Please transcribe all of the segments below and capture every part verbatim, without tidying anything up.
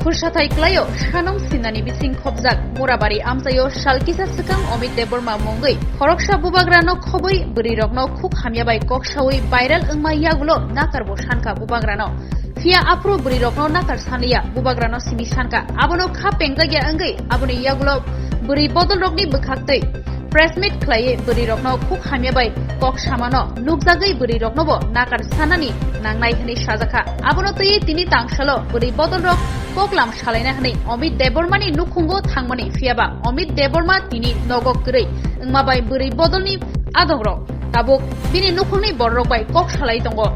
Pursathai klaio sanong sinani bising khopjak Murabari amchaio sal kisa swkang Amit Debbarma mungwi khoroksa bubagrano khobwi bwrwirokno khuk hamya bai kok saui viral wngma yagulo nakarbo sankha bubagrano. Phiya aphuru bwrwirokno nakar sanliya, bubagrano simi sankha. Abono kha pengjakya wngwi aboni yagulo bwrwi bodolrokni bwkhaktwi press meet khlaiwi bwrwirokno khuk hamya bai kok samano nukjagwi bwrwiroknobo nakar sanani nangnai hwnwi sajakha. Abono twiwi tini tangsalo bwrwi bodolrok koklam salaina hwnwi Amit Debbarmani nukhungo thangmani, phiyaba Amit Debbarma tini nogo kwrwi wngma bai bwrwi bodolni adongrok tabuk bini nukhungni bororok bai kok salai tongo.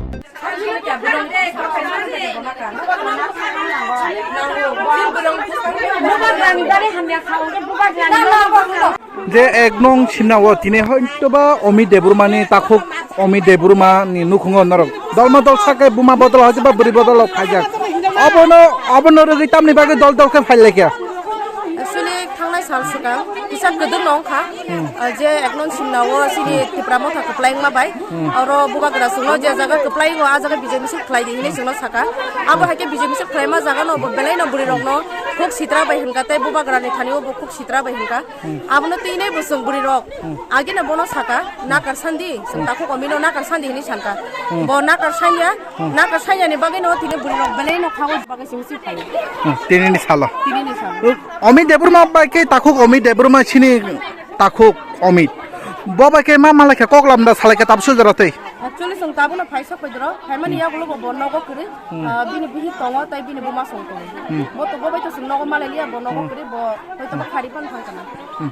Je ek nong simna o tini hoitoba Amit Debbarmani takhuk, Amit Debbarmani nukhungo norok dolma dol sake buma bodol hoitoba bwrwi bodol rok khaijak. Abono, abono rwgwi tamni bagwi dol dol khe phai laikha. Actually, thangnai sal swkang kisa kwdwk no wngkha. Hmm. Ah, je ek nong simna o sini Tipra Motha kwplai wngma bai. Hmm. Oro bubagra chwngno je jaga kwplai wngo, ah jaga bijai misik khlai di hinwi chwngno saka. Abo hai khe bijai misik khlaima jaga no bo belai no bwrwi rok no khuk sitra bai hinka tei bubagra ni thani o bo khuk sitra bai hinka. Hmm. Abono twi nai bo chwng bwrwi rok. Hmm. Agi no bono saka, nakar sandi, chwng Hmm. takhuk Amit no nakar sandi hinwi sanka. Hmm. Bo nakar sanya, Hmm. nakar sanya ni bagwi no tini bwrwi rok belai no khago bagwi chwng si phai. Hmm. Tini ni salo. Tini ni salo. Amit Debbarma bai khe takhuk Amit Debbarma sini takhuk Amit. Bo bai khe ma malai khe kok lamda salai khe tabsu jora tei. Actually, chwng tabukno phaisa phaidoro, phaimani Hmm. yagulo bo, bo nogo kwrwi, Hmm. ah, bini bihik tongo, tei bini buma song tongo. Hmm. Bo to, bo bai to chwng nogo malai liya, bo nogo Hmm. kwrwi, bo hoito ba Hmm. khari pan thang kana. Hmm.